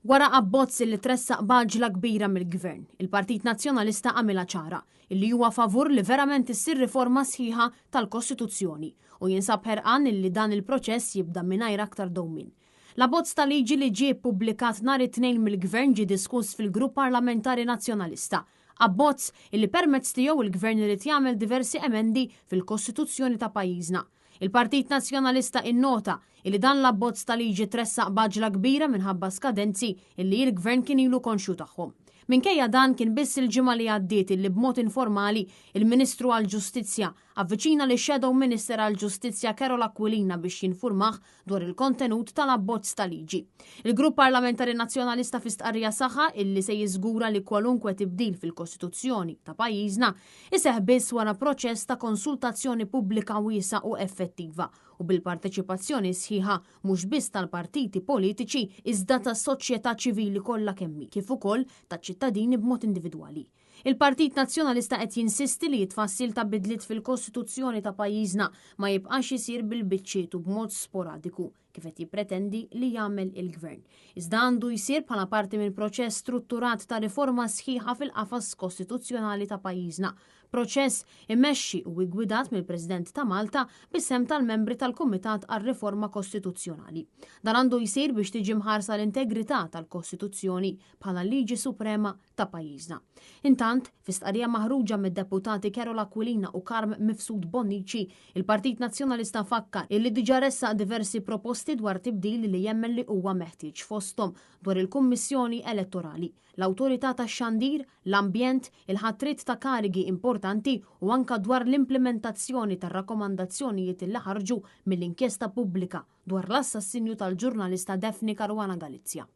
Wara abbozz li tressaq b'għaġla kbira mill-Gvern, il-Partit Nazzjonalista għamilha ċara illi huwa favur li verament issir riforma sħiħa tal-Kostituzzjoni u jinsab ħerqan illi dan il-proċess jibda mingħajr aktar dewmien. L-abbozz ta' liġi li ġie ppubblikat nhar it-Tnejn mill-Gvern ġie diskuss fil-Grupp Parlamentari Nazzjonalista. Abbozz illi permezz tiegħu l-Gvern irid jagħmel diversi emendi fil-Kostituzzjoni ta' pajjiżna. Il-Partit Nazzjonalista innota illi dan l-abbozz ta' liġi tressaq b'għaġla kbira minħabba skadenzi illi l-Gvern kien ilu konxju tagħhom. Minkejja dan kien biss il-ġimgħa li għaddiet illi b'mod informali il-Ministru għall-Ġustizzja avviċina lix-Shadow Minister għall-Ġustizzja Karol Aquilina biex jinfurmah dwar il-kontenut tal-abbozz ta' liġi. Il-Grupp Parlamentari Nazzjonalista fi stqarrija saħaq illi se jiżgura li kwalunkwe tibdil fil-Kostituzzjoni ta' pajjiżna iseħħ biss wara proċess ta' konsultazzjoni pubblika wiesgħa u effettiva u bil-parteċipazzjoni sħiħa mhux biss tal-partiti politiċi iżda tas-soċjetà ċivili kollha kemm hi kif ukoll taċ-ċittadini b'mod individwali. Il-Partit Nazzjonalista qed jinsisti li t-tfassil ta' bidliet fil-Kostituzzjoni ta' pajjiżna ma jibqax isir bil-biċċiet u b'mod sporadiku, kif qed jippretendi li jagħmel il-Gvern. Iżda għandu jsir bħala parti minn proċess strutturat ta' riforma sħiħa fil-qafas kostituzzjonali ta' pajjiżna. Proċess immexxi u iggwidat mill-President ta' Malta bis-sehem tal-membri tal-Kumitat għar-Riforma Kostituzzjonali. Dan għandu jsir biex tiġi mħarsa l-integrità tal-Kostituzzjoni bħala l-liġi suprema ta' pajjiżna. Intant, fi stqarrija maħruġa mid-deputati Karol Aquilina u Carm Mifsud Bonnici, il-Partit Nazzjonalista fakkar illi diġà ressaq diversi proposti dwar tibdil li jemmen li huwa meħtieġ fosthom dwar il-Kummissjoni Elettorali, l-Awtorità tax-Xandir, l-Ambjent, il-ħatriet ta' karigi importanti u anka dwar l-implimentazzjoni tar-rakkomandazzjonijiet li ħarġu mill-inkjesta pubblika dwar l-assassinju tal-ġurnalista Daphne Caruana Galizia.